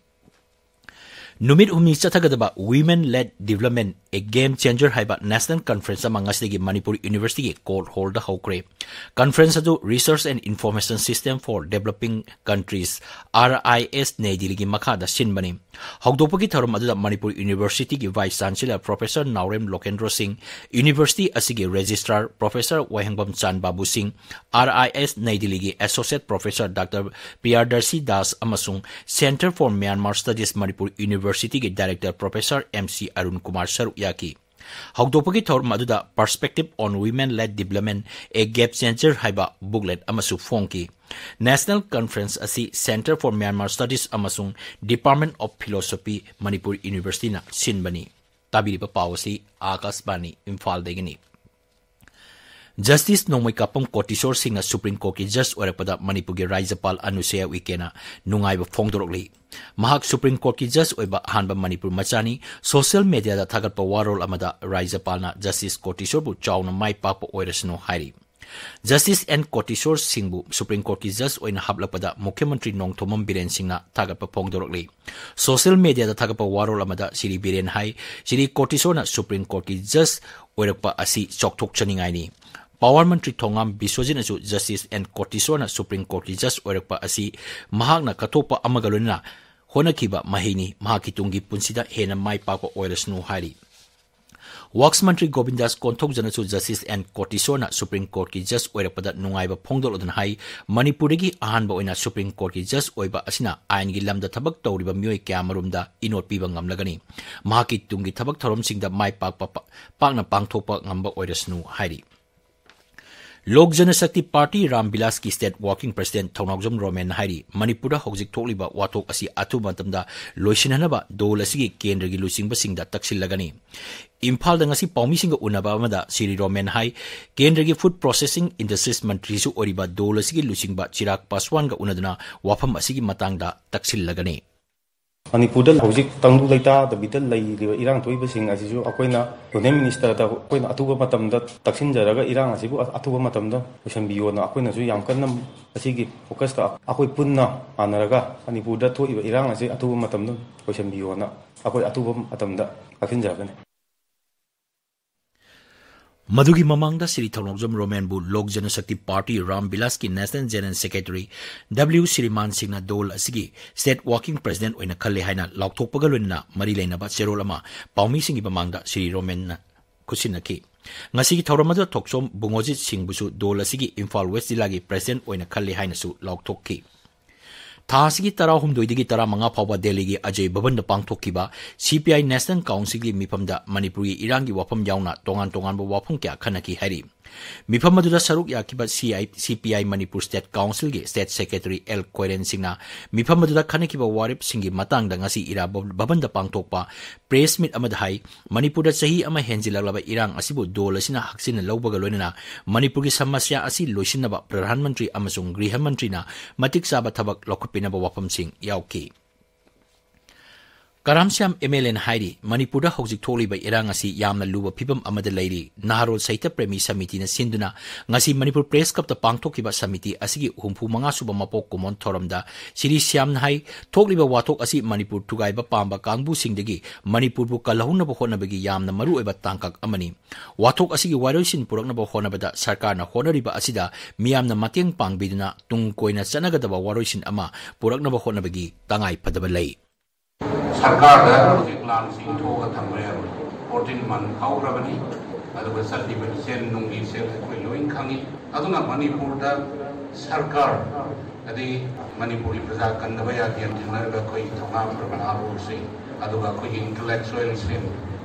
ꯅꯨꯃꯤꯠ ꯍꯨꯝꯅꯤ ꯆꯠꯊꯒꯗꯕ Women Led Development, a Game Changer ꯍꯥꯏꯕ National Conference ꯑꯃ ꯉꯁꯤꯗꯒꯤ ꯃꯅꯤꯄꯨꯔ Universityꯒꯤ Court Hallꯗ ꯍꯧꯈ꯭ꯔꯦ꯫ Conference ꯑꯗꯨ Research and Information System for Developing Countries, R I S, ꯅꯩ ꯗꯤꯜꯂꯤꯒꯤ ꯃꯈꯥꯗ ꯁꯤꯟꯕꯅꯤ꯫ ꯍꯧꯗꯣꯛꯄꯒꯤ ꯊꯧꯔꯝ ꯑꯗꯨꯗ ꯃꯅꯤꯄꯨꯔ Universityꯒꯤ Vice Chancellor Professor ꯅꯥꯎꯔꯦꯝ ꯂꯣꯀꯦꯟꯗ꯭ꯔꯣ ꯁꯤꯡ, University ꯑꯁꯤꯒꯤ Registrar Professor ꯋꯥꯍꯦꯡꯕꯝ ꯆꯥꯟꯕꯥꯕꯨ ꯁꯤꯡ, R I S ꯅꯩ ꯗꯤꯜꯂꯤꯒꯤ Associate Professor Doctor ꯄ꯭ꯔꯤꯌꯥꯗꯔꯁꯤ ꯗꯥꯁ ꯑꯃꯁꯨꯡ Centre for Myanmar Studies Manipur Universityꯒꯤ Director Professor M C Arun Kumar ꯁꯔꯨꯛ ꯌꯥꯈꯤ꯫ ꯍꯧꯗꯣꯛꯄꯒꯤ ꯊꯧꯔꯝ ꯑꯗꯨꯗ Perspective on Women Led Development, a Game Changer ꯍꯥꯏꯕ booklet ꯑꯃꯁꯨ ꯐꯣꯡꯈꯤ꯫ National Conference ꯑꯁꯤ Centre for Myanmar Studies ꯑꯃꯁꯨꯡ Department of Philosophy, ꯃꯅꯤꯄꯨꯔ Universityꯅ ꯁꯤꯟꯕꯅꯤ꯫ ꯇꯥꯕꯤꯔꯤꯕ ꯄꯥꯎ ꯑꯁꯤ ꯑꯥꯀꯥꯁꯕꯥꯅꯤ ꯏꯝꯐꯥꯜꯗꯒꯤꯅꯤ꯫ Justice ꯅꯣꯡꯃꯩꯀꯥꯄꯝ ꯀꯣꯇꯤꯁꯣꯔ ꯁꯤꯡꯅ Supreme Courtꯀꯤ judge ꯑꯣꯏꯔꯛꯄꯗ ꯃꯅꯤꯄꯨꯔꯒꯤ ꯔꯥꯖ꯭ꯌꯄꯥꯜ ꯑꯅꯨꯁꯨꯏꯌꯥ ꯎꯏꯀꯦꯅ ꯅꯨꯡꯉꯥꯏꯕ ꯐꯣꯡꯗꯣꯔꯛꯂꯤ꯫ ꯃꯍꯥꯛ Supreme Courtꯀꯤ judge ꯑꯣꯏꯕ ꯑꯍꯥꯟꯕ ꯃꯅꯤꯄꯨꯔ ꯃꯆꯥꯅꯤ꯫ Social mediaꯗ ꯊꯥꯒꯠꯄ ꯋꯥꯔꯣꯜ ꯑꯃꯗ ꯔꯥꯖ꯭ꯌꯄꯥꯜꯅ Justice ꯀꯣꯇꯤꯁꯣꯔꯕꯨ ꯆꯥꯎꯅ ꯃꯥꯏ ꯄꯥꯛꯄ ꯑꯣꯏꯔꯁꯅꯨ ꯍꯥꯏꯔꯤ꯫ Justice N ꯀꯣꯇꯤꯁꯣꯔ ꯁꯤꯡꯕꯨ Supreme Courtꯀꯤ judge ꯑꯣꯏꯅ ꯍꯥꯞꯂꯛꯄꯗ ꯃꯨꯈ꯭ꯌ ꯃꯟꯇ꯭ꯔꯤ ꯅꯣꯡꯊꯣꯝꯕꯝ ꯕꯤꯔꯦꯟ ꯁꯤꯡꯅ ꯊꯥꯒꯠꯄ ꯐꯣꯡꯗꯣꯔꯛꯂꯤ꯫ Social mediaꯗ ꯊꯥꯒꯠꯄ ꯋꯥꯔꯣꯜ ꯑꯃꯗ ꯁ꯭ꯔꯤ ꯕꯤꯔꯦꯟ ꯍꯥꯏ, ꯁ꯭ꯔꯤ ꯀꯣꯇꯤꯁꯣꯔꯅ Supreme Courtꯀꯤ judge ꯑꯣꯏꯔꯛꯄ ꯑꯁꯤ ꯆꯥꯎꯊꯣꯛꯆꯅꯤꯡꯉꯥꯏꯅꯤ꯫ Power ꯃꯟꯇ꯭ꯔꯤ ꯊꯣꯉꯥꯝ ꯕꯤꯁ꯭ꯋꯖꯤꯠꯅꯁꯨ Justice N ꯀꯣꯇꯤꯁꯣꯔꯅ Supreme Courtꯀꯤ judge ꯑꯣꯏꯔꯛꯄ ꯑꯁꯤ ꯃꯍꯥꯛꯅ ꯀꯠꯊꯣꯛꯄ ꯑꯃꯒ ꯂꯣꯏꯅꯅ ꯍꯣꯠꯅꯈꯤꯕ ꯃꯍꯩꯅꯤ, ꯃꯍꯥꯛꯀꯤ ꯇꯨꯡꯒꯤ ꯄꯨꯟꯁꯤꯗ ꯍꯦꯟꯅ ꯃꯥꯏ ꯄꯥꯛꯄ ꯑꯣꯏꯔꯁꯅꯨ ꯍꯥꯏꯔꯤ꯫ Works ꯃꯟꯇ꯭ꯔꯤ ꯒꯣꯕꯤꯟꯗꯥꯁ ꯀꯣꯟꯊꯧꯖꯅꯁꯨ Justice N ꯀꯣꯇꯤꯁꯣꯔꯅ Supreme Courtꯀꯤ judge ꯑꯣꯏꯔꯛꯄꯗ ꯅꯨꯡꯉꯥꯏꯕ ꯐꯣꯡꯗꯣꯛꯂꯗꯨꯅ ꯍꯥꯏ, ꯃꯅꯤꯄꯨꯔꯗꯒꯤ ꯑꯍꯥꯟꯕ ꯑꯣꯏꯅ Supreme Courtꯀꯤ judge ꯑꯣꯏꯕ ꯑꯁꯤꯅ ꯑꯥꯏꯟꯒꯤ ꯂꯝꯗ ꯊꯕꯛ ꯇꯧꯔꯤꯕ ꯃꯤꯑꯣꯏ ꯀꯌꯥꯃꯔꯨꯝꯗ ꯏꯅꯣꯠ ꯄꯤꯕ ꯉꯝꯂꯒꯅꯤ꯫ ꯃꯍꯥꯛꯀꯤ ꯇꯨꯡꯒꯤ ꯊꯕꯛ ꯊꯧꯔꯝꯁꯤꯡꯗ ꯃꯥꯏ ꯄꯥꯛꯄ ꯄꯥ-, ꯄꯥꯛꯅ ꯄꯥꯡꯊꯣꯛꯄ ꯉꯝꯕ ꯑꯣꯏꯔꯁꯅꯨ ꯍꯥꯏꯔꯤ꯫ ꯂꯣꯛ ꯖꯅꯁꯛꯇꯤ ꯄꯥꯔꯇꯤ ꯔꯥꯝ ꯕꯤꯂꯥꯁꯀꯤ state working president ꯊꯧꯅꯥꯎꯖꯝ ꯔꯣꯃꯦꯟꯅ ꯍꯥꯏꯔꯤ, ꯃꯅꯤꯄꯨꯔꯗ ꯍꯧꯖꯤꯛ ꯊꯣꯛꯂꯤꯕ ꯋꯥꯊꯣꯛ ꯑꯁꯤ ꯑꯊꯨꯕ ꯃꯇꯝꯗ ꯂꯣꯏꯁꯤꯟꯅꯅꯕ ꯗꯣꯜ ꯑꯁꯤꯒꯤ ꯀꯦꯟꯗ꯭ꯔꯒꯤ ꯂꯨꯆꯤꯡꯕꯁꯤꯡꯗ ꯇꯛꯁꯤꯜꯂꯒꯅꯤ꯫ ꯏꯝꯐꯥꯜꯗ ꯉꯁꯤ ꯄꯥꯎꯃꯤꯁꯤꯡꯒ ꯎꯅꯕ ꯑꯃꯗ ꯁ꯭ꯔꯤ ꯔꯣꯃꯦꯟ ꯍꯥꯏ, ꯀꯦꯟꯗ꯭ꯔꯒꯤ Food Processing Industries ꯃꯟꯇ꯭ꯔꯤꯁꯨ ꯑꯣꯏꯔꯤꯕ ꯗꯣꯜ ꯑꯁꯤꯒꯤ ꯂꯨꯆꯤꯡꯕ ꯆꯤꯔꯥꯒ ꯄꯥꯁꯋꯥꯟꯒ ꯎꯅꯗꯨꯅ ꯋꯥꯐꯝ ꯑꯁꯤꯒꯤ ꯃꯇꯥꯡꯗ ꯇꯛꯁꯤꯜꯂꯒꯅꯤ꯫ ꯃꯅꯤꯄꯨꯔꯗ ꯍꯧꯖꯤꯛ ꯇꯪꯗꯨ ꯂꯩꯇꯥꯗꯕꯤꯗ ꯂꯩꯔꯤꯕ ꯏꯔꯥꯡ ꯊꯣꯛꯏꯕꯁꯤꯡ ꯑꯁꯤꯁꯨ ꯑꯩꯈꯣꯏꯅ ꯌꯨꯅꯤꯌꯟ ꯃꯤꯅꯤꯁꯇꯔꯗ ꯑꯩꯈꯣꯏꯅ ꯑꯊꯨꯕ ꯃꯇꯝꯗ ꯇꯛꯁꯤꯟꯖꯔꯒ ꯏꯔꯥꯡ ꯑꯁꯤꯕꯨ ꯑꯊꯨꯕ ꯃꯇꯝꯗ ꯂꯣꯏꯁꯤꯟꯕꯤꯌꯣꯅ ꯑꯩꯈꯣꯏꯅꯁꯨ ꯌꯥꯝ ꯀꯟꯅ ꯃꯁꯤꯒꯤ ꯐꯣꯀꯁꯇ ꯑꯩꯈꯣꯏ ꯄꯨꯟꯅ ꯃꯥꯟꯅꯔꯒ ꯃꯅꯤꯄꯨꯔꯗ ꯊꯣꯛꯏꯕ ꯏꯔꯥꯡ ꯑꯁꯤ ꯑꯊꯨꯕ ꯃꯇꯝꯗ ꯂꯣꯏꯁꯤꯟꯕꯤꯌꯣꯅ ꯑꯩꯈꯣꯏ ꯑꯊꯨꯕ ꯃꯇꯝꯗ ꯇꯛꯁꯤꯟꯖꯔꯛꯀꯅꯤ꯫ ꯃꯗꯨꯒꯤ ꯃꯃꯥꯡꯗ ꯁ꯭ꯔꯤ ꯊꯧꯅꯥꯎꯖꯝ ꯔꯣꯃꯦꯟꯕꯨ ꯂꯣꯛ ꯖꯅꯁꯛꯇꯤ ꯄꯥꯔꯇꯤ ꯔꯥꯝ ꯕꯤꯂꯥꯁꯀꯤ national general secretary W Sriman ꯁꯤꯡꯅ ꯗꯣꯜ ꯑꯁꯤꯒꯤ ꯁ꯭ꯇꯦꯠ ꯋꯥꯔꯀꯤꯡ ꯄ꯭ꯔꯦꯁꯤꯗꯦꯟꯠ ꯑꯣꯏꯅ ꯈꯜꯂꯦ ꯍꯥꯏꯅ ꯂꯥꯎꯊꯣꯛꯄꯒ ꯂꯣꯏꯅꯅ ꯃꯔꯤ ꯂꯩꯅꯕ ꯆꯦꯔꯣꯜ ꯑꯃ ꯄꯥꯎꯃꯤꯁꯤꯡꯒꯤ ꯃꯃꯥꯡꯗ ꯁ꯭ꯔꯤ ꯔꯣꯃꯦꯟꯅ ꯈꯨꯠꯁꯤꯟꯅꯈꯤ꯫ ꯉꯁꯤꯒꯤ ꯊꯧꯔꯝ ꯑꯗꯨꯗ ꯊꯣꯛꯆꯣꯝ ꯕꯨꯡꯉꯣꯖꯤꯠ ꯁꯤꯡꯕꯨꯁꯨ ꯗꯣꯜ ꯑꯁꯤꯒꯤ ꯏꯝꯐꯥꯜ ꯋꯦꯁ ꯖꯤꯂꯥꯒꯤ ꯄ꯭ꯔꯦꯁꯤꯗꯦꯟꯠ ꯑꯣꯏꯅ ꯈꯜꯂꯦ ꯍꯥꯏꯅꯁꯨ ꯂꯥꯎꯊꯣꯛꯈꯤ꯫ ꯊꯥ ꯑꯁꯤꯒꯤ ꯇꯔꯥꯍꯨꯝꯗꯣꯏꯗꯒꯤ ꯇꯔꯥꯃꯉꯥ ꯐꯥꯎꯕ ꯗꯦꯜꯂꯤꯒꯤ ꯑꯖꯌ ꯚꯕꯟꯗ ꯄꯥꯡꯊꯣꯛꯈꯤꯕ ꯁꯤ ꯄꯤ ꯑꯥꯏ ꯅꯦꯁꯅꯦꯜ ꯀꯥꯎꯟꯁꯤꯜꯒꯤ ꯃꯤꯐꯝꯗ ꯃꯅꯤꯄꯨꯔꯒꯤ ꯏꯔꯥꯡꯒꯤ ꯋꯥꯐꯝ ꯌꯥꯎꯅ ꯇꯣꯉꯥꯟ ꯇꯣꯉꯥꯟꯕ ꯋꯥꯐꯝ ꯀꯌꯥ ꯈꯟꯅꯈꯤ ꯍꯥꯏꯔꯤ꯫ ꯃꯤꯐꯝ ꯑꯗꯨꯗ ꯁꯔꯨꯛ ꯌꯥꯈꯤꯕ ꯁꯤ ꯑꯥꯏ, ꯁꯤ ꯄꯤ ꯑꯥꯏ ꯃꯅꯤꯄꯨꯔ ꯁ꯭ꯇꯦꯠ ꯀꯥꯎꯟꯁꯤꯜꯒꯤ ꯁ꯭ꯇꯦꯠ ꯁꯦꯀ꯭ꯔꯦꯇꯔꯤ ꯑꯦꯜ ꯀꯣꯏꯔꯦꯟ ꯁꯤꯡꯅ ꯃꯤꯐꯝ ꯑꯗꯨꯗ ꯈꯟꯅꯈꯤꯕ ꯋꯥꯔꯦꯞꯁꯤꯡꯒꯤ ꯃꯇꯥꯡꯗ ꯉꯁꯤ ꯏꯔꯥ ꯚꯕꯟꯗ ꯄꯥꯡꯊꯣꯛꯄ ꯄ꯭ꯔꯦꯁ ꯃꯤꯠ ꯑꯃꯗ ꯍꯥꯏ, ꯃꯅꯤꯄꯨꯔꯗ ꯆꯍꯤ ꯑꯃ ꯍꯦꯟꯖꯤꯜꯂꯛꯂꯕ ꯏꯔꯥꯡ ꯑꯁꯤꯕꯨ ꯗꯣꯜ ꯑꯁꯤꯅ ꯍꯛꯆꯤꯟꯅ ꯂꯧꯕꯒ ꯂꯣꯏꯅꯅ ꯃꯅꯤꯄꯨꯔꯒꯤ ꯁꯃꯁ꯭ꯌꯥ ꯑꯁꯤ ꯂꯣꯏꯁꯤꯟꯅꯕ ꯄ꯭ꯔꯙꯥꯟ ꯃꯟꯇ꯭ꯔꯤ ꯑꯃꯁꯨꯡ ꯒ꯭ꯔꯤꯍ ꯃꯟꯇ꯭ꯔꯤꯅ ꯃꯇꯤꯛ ꯆꯥꯕ ꯊꯕꯛ ꯂꯧꯈꯠꯄꯤꯅꯕ ꯋꯥꯐꯝꯁꯤꯡ ꯌꯥꯎꯈꯤ꯫ ꯀꯔꯥꯝ ꯁ꯭ꯌꯥꯝ ꯑꯦꯝ ꯑꯦꯜ ꯑꯦꯅ ꯍꯥꯏꯔꯤ, ꯃꯅꯤꯄꯨꯔꯗ ꯍꯧꯖꯤꯛ ꯊꯣꯛꯂꯤꯕ ꯏꯔꯥꯡ ꯑꯁꯤ ꯌꯥꯝꯅ ꯂꯨꯕ ꯐꯤꯕꯝ ꯑꯃꯗ ꯂꯩꯔꯤ꯫ ꯅꯍꯥꯔꯣꯜ ꯁꯥꯍꯤꯇ꯭ꯌ ꯄ꯭ꯔꯦꯃꯤ ꯁꯃꯤꯇꯤꯅ ꯁꯤꯟꯗꯨꯅ ꯉꯁꯤ ꯃꯅꯤꯄꯨꯔ ꯄ꯭ꯔꯦꯁ ꯀ꯭ꯂꯕꯇ ꯄꯥꯡꯊꯣꯛꯈꯤꯕ ꯁꯃꯤꯇꯤ ꯑꯁꯤꯒꯤ ꯍꯨꯝꯐꯨ ꯃꯉꯥ ꯁꯨꯕ ꯃꯄꯣꯛ ꯀꯨꯝꯑꯣꯟ ꯊꯧꯔꯝꯗ ꯁ꯭ꯔꯤ ꯁ꯭ꯌꯥꯝꯅ ꯍꯥꯏ, ꯊꯣꯛꯂꯤꯕ ꯋꯥꯊꯣꯛ ꯑꯁꯤ ꯃꯅꯤꯄꯨꯔ ꯊꯨꯒꯥꯏꯕ ꯄꯥꯝꯕ ꯀꯥꯡꯕꯨꯁꯤꯡꯗꯒꯤ ꯃꯅꯤꯄꯨꯔꯕꯨ ꯀꯜꯍꯧꯅꯕ ꯍꯣꯠꯅꯕꯒꯤ ꯌꯥꯝꯅ ꯃꯔꯨꯑꯣꯏꯕ ꯇꯥꯡꯀꯛ ꯑꯃꯅꯤ꯫ ꯋꯥꯊꯣꯛ ꯑꯁꯤꯒꯤ ꯋꯥꯔꯣꯏꯁꯤꯟ ꯄꯨꯔꯛꯅꯕ ꯍꯣꯠꯅꯕꯗ ꯁꯔꯀꯥꯔꯅ ꯍꯣꯠꯅꯔꯤꯕ ꯑꯁꯤꯗ ꯃꯤꯌꯥꯝꯅ ꯃꯇꯦꯡ ꯄꯥꯡꯕꯤꯗꯨꯅ ꯇꯨꯡ ꯀꯣꯏꯅ ꯆꯠꯅꯒꯗꯕ ꯋꯥꯔꯣꯏꯁꯤꯟ ꯑꯃ ꯄꯨꯔꯛꯅꯕ ꯍꯣꯠꯅꯕꯒꯤ ꯇꯉꯥꯏ ꯐꯗꯕ ꯂꯩ꯫ ꯁꯔꯀꯥꯔꯗ ꯍꯧꯖꯤꯛ ꯂꯥꯟꯁꯤꯡ ꯊꯣꯛꯑꯒ ꯊꯝꯕ ꯌꯥꯔꯣꯏ꯫ ꯐꯣꯔꯇꯤꯟ ꯃꯟ ꯍꯧꯔꯕꯅꯤ꯫ ꯑꯗꯨꯒ ꯆꯠꯂꯤꯕ ꯏꯆꯦꯜ ꯅꯨꯡꯒꯤ ꯏꯆꯦꯜ ꯑꯩꯈꯣꯏ ꯂꯣꯏ ꯈꯪꯉꯤ꯫ ꯑꯗꯨꯅ ꯃꯅꯤꯄꯨꯔꯗ ꯁꯔꯀꯥꯔ, ꯑꯗꯩ ꯃꯅꯤꯄꯨꯔꯒꯤ ꯄ꯭ꯔꯖꯥ ꯀꯟꯗꯕ ꯌꯥꯗꯦꯅ ꯊꯦꯡꯅꯔꯒ ꯑꯩꯈꯣꯏ ꯊꯧꯅꯥ ꯐꯔꯕ ꯅꯍꯥꯔꯣꯜꯁꯤꯡ, ꯑꯗꯨꯒ ꯑꯩꯈꯣꯏꯒꯤ ꯏꯟꯇꯂꯦꯛꯆꯨꯋꯦꯜꯁꯤꯡ,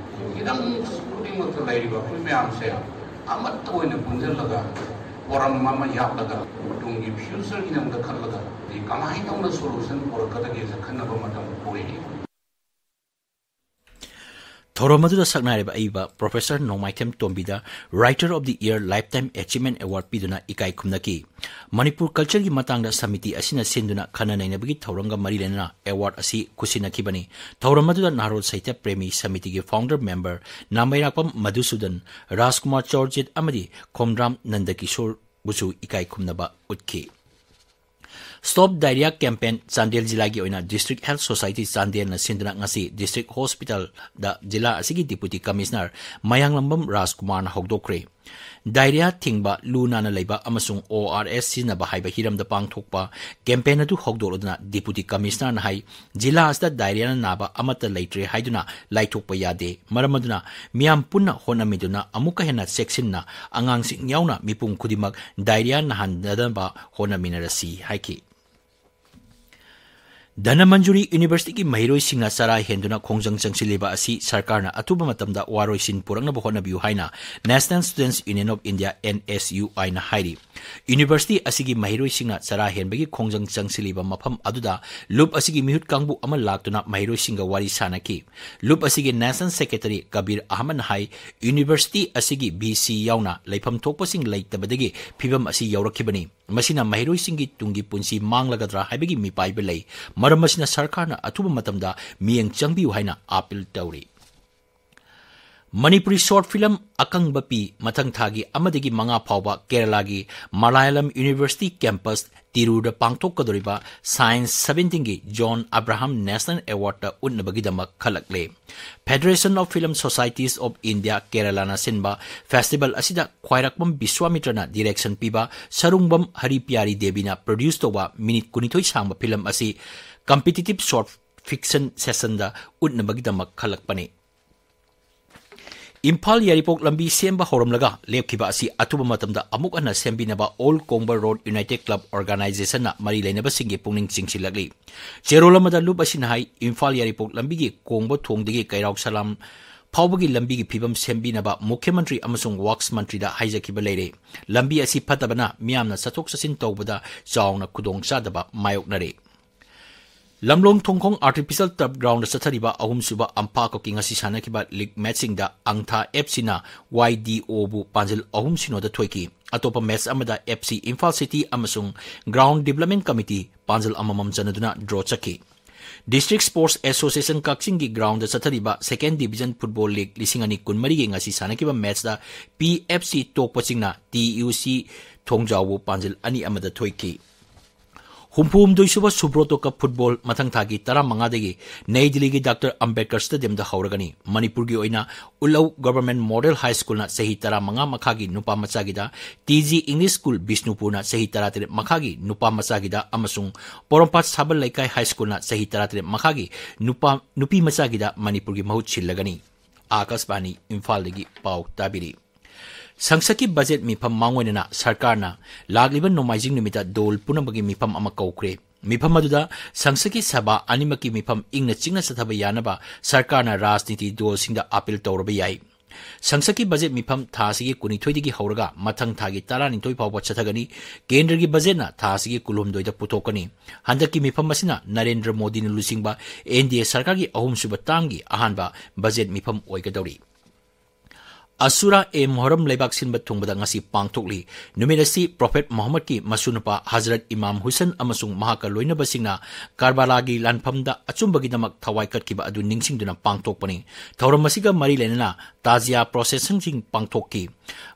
ꯍꯤꯔꯝ ꯈꯨꯗꯤꯡꯃꯛꯇ ꯂꯩꯔꯤꯕ ꯑꯩꯈꯣꯏ ꯃꯌꯥꯝꯁꯦ ꯑꯃꯠꯇ ꯑꯣꯏꯅ ꯄꯨꯟꯁꯤꯜꯂꯒ ꯐꯣꯔꯝ ꯑꯃ ꯌꯥꯠꯂꯒ ꯇꯨꯡꯒꯤ ꯐ꯭ꯌꯨꯆꯔꯒꯤꯗꯃꯛꯇ ꯈꯜꯂꯒ ꯑꯗꯩ ꯀꯃꯥꯏꯅ ꯇꯧꯅ ꯁꯣꯂꯨꯁꯟ ꯄꯨꯔꯛꯀꯗꯒꯦꯁꯦ ꯈꯟꯅꯕ ꯃꯇꯝ ꯑꯣꯏꯔꯤ꯫ ꯊꯧꯔꯝ ꯑꯗꯨꯗ ꯁꯛꯅꯥꯏꯔꯕ ꯑꯏꯕ Professor Nongmaithem ꯇꯣꯝꯕꯤꯗ Writer of the Year Lifetime Achievement Award ꯄꯤꯗꯨꯅ ꯏꯀꯥꯏ ꯈꯨꯝꯅꯈꯤ꯫ ꯃꯅꯤꯄꯨꯔ culture ꯒꯤ ꯃꯇꯥꯡꯗ ꯁꯃꯤꯇꯤ ꯑꯁꯤꯅ ꯁꯤꯟꯗꯨꯅ ꯈꯟꯅ ꯅꯩꯅꯕꯒꯤ ꯊꯧꯔꯝꯒ ꯃꯔꯤ ꯂꯩꯅꯅ award ꯑꯁꯤ ꯈꯨꯠꯁꯤꯟꯅꯈꯤꯕꯅꯤ꯫ ꯊꯧꯔꯝ ꯑꯗꯨꯗ ꯅꯍꯥꯔꯣꯜ ꯁꯥꯍꯤꯇ꯭ꯌ ꯄ꯭ꯔꯦꯃꯤ ꯁꯃꯤꯇꯤꯒꯤ founder member ꯅꯥꯃꯩꯔꯥꯛꯄꯝ ꯃꯙꯨꯁꯨꯗꯟ, ꯔꯥꯖꯀꯨꯃꯥꯔ ꯆꯧꯔꯖꯤꯠ ꯑꯃꯗꯤ ꯈꯣꯝꯗ꯭ꯔꯥꯝ ꯅꯟꯗꯀꯤꯁꯣꯔꯕꯨꯁꯨ ꯏꯀꯥꯏ ꯈꯨꯝꯅꯕ ꯎꯠꯈꯤ꯫ Stop Diarrhea Campaign ꯆꯥꯟꯗꯦꯜ ꯖꯤꯂꯥꯒꯤ ꯑꯣꯏꯅ District Health Society ꯆꯥꯟꯗꯦꯜꯅ ꯁꯤꯟꯗꯨꯅ ꯉꯁꯤ District Hospital ꯗ ꯖꯤꯂꯥ ꯑꯁꯤꯒꯤ Deputy Commissioner ꯃꯌꯥꯡꯂꯝꯕꯝ ꯔꯥꯖꯀꯨꯃꯥꯔꯅ ꯍꯧꯗꯣꯛꯈ꯭ꯔꯦ꯫ Diarrhea ꯊꯤꯡꯕ, ꯂꯨ ꯅꯥꯟꯅ ꯂꯩꯕ ꯑꯃꯁꯨꯡ O R S ꯁꯤꯖꯤꯟꯅꯕ ꯍꯥꯏꯕ ꯍꯤꯔꯝꯗ ꯄꯥꯡꯊꯣꯛꯄ campaign ꯑꯗꯨ ꯍꯧꯗꯣꯛꯂꯗꯨꯅ Deputy Commissionerꯅ ꯍꯥꯏ, ꯖꯤꯂꯥ ꯑꯁꯤꯗ diarrheaꯅ ꯅꯥꯕ ꯑꯃꯠꯇ ꯂꯩꯇ꯭ꯔꯦ ꯍꯥꯏꯗꯨꯅ ꯂꯥꯏꯊꯣꯛꯄ ꯌꯥꯗꯦ꯫ ꯃꯔꯝ ꯑꯗꯨꯅ ꯃꯤꯌꯥꯝ ꯄꯨꯟꯅ ꯍꯣꯠꯅꯃꯤꯟꯗꯨꯅ ꯑꯃꯨꯛꯀ ꯍꯦꯟꯅ ꯆꯦꯛꯁꯤꯟꯅ ꯑꯉꯥꯡꯁꯤꯡ ꯌꯥꯎꯅ ꯃꯤꯄꯨꯝ ꯈꯨꯗꯤꯡꯃꯛ diarrhea ꯅꯥꯍꯟꯗꯅꯕ ꯍꯣꯠꯅꯃꯤꯟꯅꯔꯁꯤ ꯍꯥꯏꯈꯤ꯫ ꯙꯅꯃꯟꯖꯨꯔꯤ Universityꯒꯤ ꯃꯍꯩꯔꯣꯏꯁꯤꯡꯅ ꯆꯔꯥ ꯍꯦꯟꯗꯨꯅ ꯈꯣꯡꯖꯪ ꯆꯪꯁꯤꯜꯂꯤꯕ ꯑꯁꯤ ꯁꯔꯀꯥꯔꯅ ꯑꯊꯨꯕ ꯃꯇꯝꯗ ꯋꯥꯔꯣꯏꯁꯤꯟ ꯄꯨꯔꯛꯅꯕ ꯍꯣꯠꯅꯕꯤꯌꯨ ꯍꯥꯏꯅ National Students Union of India, N S U I ꯅ ꯍꯥꯏꯔꯤ꯫ University ꯑꯁꯤꯒꯤ ꯃꯍꯩꯔꯣꯏꯁꯤꯡꯅ ꯆꯔꯥ ꯍꯦꯟꯕꯒꯤ ꯈꯣꯡꯖꯪ ꯆꯪꯁꯤꯜꯂꯤꯕ ꯃꯐꯝ ꯑꯗꯨꯗ ꯂꯨꯞ ꯑꯁꯤꯒꯤ ꯃꯤꯍꯨꯠ ꯀꯥꯡꯕꯨ ꯑꯃ ꯂꯥꯛꯇꯨꯅ ꯃꯍꯩꯔꯣꯏꯁꯤꯡꯒ ꯋꯥꯔꯤ ꯁꯥꯅꯈꯤ꯫ ꯂꯨꯞ ꯑꯁꯤꯒꯤ National Secretary ꯀꯕꯤꯔ ꯑꯍꯃꯗꯅ ꯍꯥꯏ, University ꯑꯁꯤꯒꯤ V C ꯌꯥꯎꯅ ꯂꯩꯐꯝ ꯊꯣꯛꯄꯁꯤꯡ ꯂꯩꯇꯕꯗꯒꯤ ꯐꯤꯚꯝ ꯑꯁꯤ ꯌꯧꯔꯛꯈꯤꯕꯅꯤ꯫ ꯃꯁꯤꯅ ꯃꯍꯩꯔꯣꯏꯁꯤꯡꯒꯤ ꯇꯨꯡꯒꯤ ꯄꯨꯟꯁꯤ ꯃꯥꯡꯂꯒꯗ꯭ꯔꯥ ꯍꯥꯏꯕꯒꯤ ꯃꯤꯄꯥꯏꯕ ꯂꯩ꯫ ꯃꯔꯝ ꯑꯁꯤꯅ ꯁꯔꯀꯥꯔꯅ ꯑꯊꯨꯕ ꯃꯇꯝꯗ ꯃꯤꯠꯌꯦꯡ ꯆꯪꯕꯤꯌꯨ ꯍꯥꯏꯅ appeal ꯇꯧꯔꯤ꯫ ꯃꯅꯤꯄꯨꯔꯤ short film ꯑꯀꯪꯕ ꯄꯤ ꯃꯊꯪ ꯊꯥꯒꯤ ꯑꯃꯗꯒꯤ ꯃꯉꯥ ꯐꯥꯎꯕ ꯀꯦꯔꯂꯥꯒꯤ Malayalam University campus ꯇꯤꯔꯨꯔꯗ ꯄꯥꯡꯊꯣꯛꯀꯗꯧꯔꯤꯕ Science seventeenꯒꯤ John Abraham National Awardꯇ ꯎꯠꯅꯕꯒꯤꯗꯃꯛ ꯈꯜꯂꯛꯂꯦ꯫ Federation of Film Societies of India, ꯀꯦꯔꯂꯥꯅ ꯁꯤꯟꯕ festival ꯑꯁꯤꯗ ꯈ꯭ꯋꯥꯏꯔꯥꯛꯄꯝ ꯕꯤꯁ꯭ꯋꯥꯃꯤꯇ꯭ꯔꯅ direction ꯄꯤꯕ, ꯁꯔꯨꯡꯕꯝ ꯍꯔꯤꯄꯤꯌꯥꯔꯤ ꯗꯦꯕꯤꯅ produce ꯇꯧꯕ minute ꯀꯨꯟꯅꯤꯊꯣꯏ ꯁꯥꯡꯕ film ꯑꯁꯤ competitive short fiction sessionꯗ ꯎꯠꯅꯕꯒꯤꯗꯃꯛ ꯈꯜꯂꯛꯄꯅꯤ꯫ ꯏꯝꯐꯥꯜ ꯌꯥꯏꯔꯤꯄꯣꯛ ꯂꯝꯕꯤ ꯁꯦꯝꯕ ꯍꯧꯔꯝꯂꯒ ꯂꯦꯞꯈꯤꯕ ꯑꯁꯤ ꯑꯊꯨꯕ ꯃꯇꯝꯗ ꯑꯃꯨꯛ ꯍꯟꯅ ꯁꯦꯝꯕꯤꯅꯕ All Kongba Road United Club Organizationꯅ ꯃꯔꯤ ꯂꯩꯅꯕꯁꯤꯡꯒꯤ ꯄꯨꯛꯅꯤꯡ ꯆꯤꯡꯁꯤꯜꯂꯛꯂꯤ꯫ ꯆꯦꯔꯣꯜ ꯑꯃꯗ ꯂꯨꯞ ꯑꯁꯤꯅ ꯍꯥꯏ, ꯏꯝꯐꯥꯜ ꯌꯥꯏꯔꯤꯄꯣꯛ ꯂꯝꯕꯤꯒꯤ ꯀꯣꯡꯕ ꯊꯣꯡꯗꯒꯤ ꯀꯩꯔꯥꯎ ꯁꯂꯥꯝ ꯐꯥꯎꯕꯒꯤ ꯂꯝꯕꯤꯒꯤ ꯐꯤꯕꯝ ꯁꯦꯝꯕꯤꯅꯕ ꯃꯨꯈ꯭ꯌ ꯃꯟꯇ꯭ꯔꯤ ꯑꯃꯁꯨꯡ Works ꯃꯟꯇ꯭ꯔꯤꯗ ꯍꯥꯏꯖꯈꯤꯕ ꯂꯩꯔꯦ꯫ ꯂꯝꯕꯤ ꯑꯁꯤ ꯐꯠꯇꯕꯅ ꯃꯤꯌꯥꯝꯅ ꯆꯠꯊꯣꯛ ꯆꯠꯁꯤꯟ ꯇꯧꯕꯗ ꯆꯥꯎꯅ ꯈꯨꯗꯣꯡꯆꯥꯗꯕ ꯃꯥꯌꯣꯛꯅꯔꯦ꯫ ꯂꯝꯂꯣꯡ ꯊꯣꯡꯈꯣꯡ Artificial Turf Groundꯗ ꯆꯠꯊꯔꯤꯕ ꯑꯍꯨꯝꯁꯨꯕ ꯑꯝꯐꯥ ꯀꯞꯀꯤ ꯉꯁꯤ ꯁꯥꯟꯅꯈꯤꯕ league matchꯁꯤꯡꯗ ꯑꯪꯊꯥ FCꯅ YDOꯕꯨ ꯄꯥꯟꯖꯜ ꯑꯍꯨꯝ ꯁꯤꯅꯣꯗ ꯊꯣꯏꯈꯤ꯫ ꯑꯇꯣꯞꯄ match ꯑꯃꯗ FC ꯏꯝꯐꯥꯜ City ꯑꯃꯁꯨꯡ Ground Development Committee ꯄꯥꯟꯖꯜ ꯑꯃꯃꯝ ꯆꯟꯅꯗꯨꯅ draw ꯆꯠꯈꯤ꯫ District Sports Association ꯀꯛꯆꯤꯡꯒꯤ groundꯗ ꯆꯠꯊꯔꯤꯕ Second Division Football League ꯂꯤꯁꯤꯡ ꯑꯅꯤ ꯀꯨꯟꯃꯔꯤꯒꯤ ꯉꯁꯤ ꯁꯥꯟꯅꯈꯤꯕ matchꯇ PFC ꯇꯣꯛꯄ ꯆꯤꯡꯅ TUC ꯊꯣꯡꯖꯥꯎꯕꯨ ꯄꯥꯟꯖꯜ ꯑꯅꯤ ꯑꯃꯗ ꯊꯣꯏꯈꯤ꯫ ꯍꯨꯝꯐꯨꯍꯨꯝꯗꯣꯏ ꯁꯨꯕ Subroto Cup football ꯃꯊꯪ ꯊꯥꯒꯤ ꯇꯔꯥꯃꯉꯥꯗꯒꯤ ꯅꯩ ꯗꯤꯜꯂꯤꯒꯤ Doctor Ambedkar Stadiumꯗ ꯍꯧꯔꯒꯅꯤ꯫ ꯃꯅꯤꯄꯨꯔꯒꯤ ꯑꯣꯏꯅ ꯎꯂꯧ Government Model High Schoolꯅ ꯆꯍꯤ ꯇꯔꯥꯃꯉꯥ ꯃꯈꯥꯒꯤ ꯅꯨꯄꯥ ꯃꯆꯥꯒꯤꯗ, TG English School ꯕꯤꯁꯅꯨꯄꯨꯔꯅ ꯆꯍꯤ ꯇꯔꯥꯇꯔꯦꯠ ꯃꯈꯥꯒꯤ ꯅꯨꯄꯥ ꯃꯆꯥꯒꯤꯗ ꯑꯃꯁꯨꯡ ꯄꯣꯔꯣꯝꯄꯥꯠ ꯁꯥꯕꯜ ꯂꯩꯀꯥꯏ High Schoolꯅ ꯆꯍꯤ ꯇꯔꯥꯇꯔꯦꯠ ꯃꯈꯥꯒꯤ ꯅꯨꯄꯥ, ꯅꯨꯄꯤ ꯃꯆꯥꯒꯤꯗ ꯃꯅꯤꯄꯨꯔꯒꯤ ꯃꯍꯨꯠ ꯁꯤꯜꯂꯒꯅꯤ꯫ ꯑꯥꯀꯥꯁꯕꯥꯅꯤ ꯏꯝꯐꯥꯜꯗꯒꯤ ꯄꯥꯎ ꯇꯥꯕꯤꯔꯤ꯫ ꯁꯪꯁꯠꯀꯤ budget ꯃꯤꯐꯝ ꯃꯥꯡꯑꯣꯏꯅꯅ ꯁꯔꯀꯥꯔꯅ ꯂꯥꯛꯂꯤꯕ ꯅꯣꯡꯃꯥꯏꯖꯤꯡ ꯅꯨꯃꯤꯠꯇ ꯗꯣꯜ ꯄꯨꯝꯅꯃꯛꯀꯤ ꯃꯤꯐꯝ ꯑꯃ ꯀꯧꯈ꯭ꯔꯦ꯫ ꯃꯤꯐꯝ ꯑꯗꯨꯗ ꯁꯪꯁꯠꯀꯤ ꯁꯚꯥ ꯑꯅꯤꯃꯛꯀꯤ ꯃꯤꯐꯝ ꯏꯪꯅ ꯆꯤꯛꯅ ꯆꯠꯊꯕ ꯌꯥꯅꯕ ꯁꯔꯀꯥꯔꯅ ꯔꯥꯖꯅꯤꯇꯤ ꯗꯣꯜꯁꯤꯡꯗ appeal ꯇꯧꯔꯕ ꯌꯥꯏ꯫ ꯁꯪꯁꯠꯀꯤ budget ꯃꯤꯐꯝ ꯊꯥ ꯑꯁꯤꯒꯤ ꯀꯨꯟꯅꯤꯊꯣꯏꯗꯒꯤ ꯍꯧꯔꯒ ꯃꯊꯪ ꯊꯥꯒꯤ ꯇꯔꯥꯅꯤꯊꯣꯏ ꯐꯥꯎꯕ ꯆꯠꯊꯒꯅꯤ꯫ ꯀꯦꯟꯗ꯭ꯔꯒꯤ budgetꯅ ꯊꯥ ꯑꯁꯤꯒꯤ ꯀꯨꯟꯍꯨꯝꯗꯣꯏꯗ ꯄꯨꯊꯣꯛꯀꯅꯤ꯫ ꯍꯟꯗꯛꯀꯤ ꯃꯤꯐꯝ ꯑꯁꯤꯅ ꯅꯔꯦꯟꯗ꯭ꯔ ꯃꯣꯗꯤꯅ ꯂꯨꯆꯤꯡꯕ NDA ꯁꯔꯀꯥꯔꯒꯤ ꯑꯍꯨꯝꯁꯨꯕ termꯒꯤ ꯑꯍꯥꯟꯕ budget ꯃꯤꯐꯝ ꯑꯣꯏꯒꯗꯧꯔꯤ꯫ ꯑꯁꯨꯔꯥ ꯑꯦ ꯃꯣꯍꯔꯝ ꯂꯩꯕꯥꯛ ꯁꯤꯟꯕ ꯊꯨꯡꯕꯗ ꯉꯁꯤ ꯄꯥꯡꯊꯣꯛꯂꯤ꯫ ꯅꯨꯃꯤꯠ ꯑꯁꯤ Prophet ꯃꯨꯍꯝꯃꯗꯀꯤ ꯃꯁꯨꯅꯨꯄꯥ ꯍꯖꯔꯠ ꯏꯃꯥꯝ ꯍꯨꯁꯦꯟ ꯑꯃꯁꯨꯡ ꯃꯍꯥꯛꯀ ꯂꯣꯏꯅꯕꯁꯤꯡꯅ ꯀꯔꯕꯂꯥꯒꯤ ꯂꯥꯟꯐꯝꯗ ꯑꯆꯨꯝꯕꯒꯤꯗꯃꯛ ꯊꯋꯥꯏ ꯀꯠꯈꯤꯕ ꯑꯗꯨ ꯅꯤꯡꯁꯤꯡꯗꯨꯅ ꯄꯥꯡꯊꯣꯛꯄꯅꯤ꯫ ꯊꯧꯔꯝ ꯑꯁꯤꯒ ꯃꯔꯤ ꯂꯩꯅꯅ ꯇꯥꯖꯤꯌꯥ processionꯁꯤꯡ ꯄꯥꯡꯊꯣꯛꯈꯤ꯫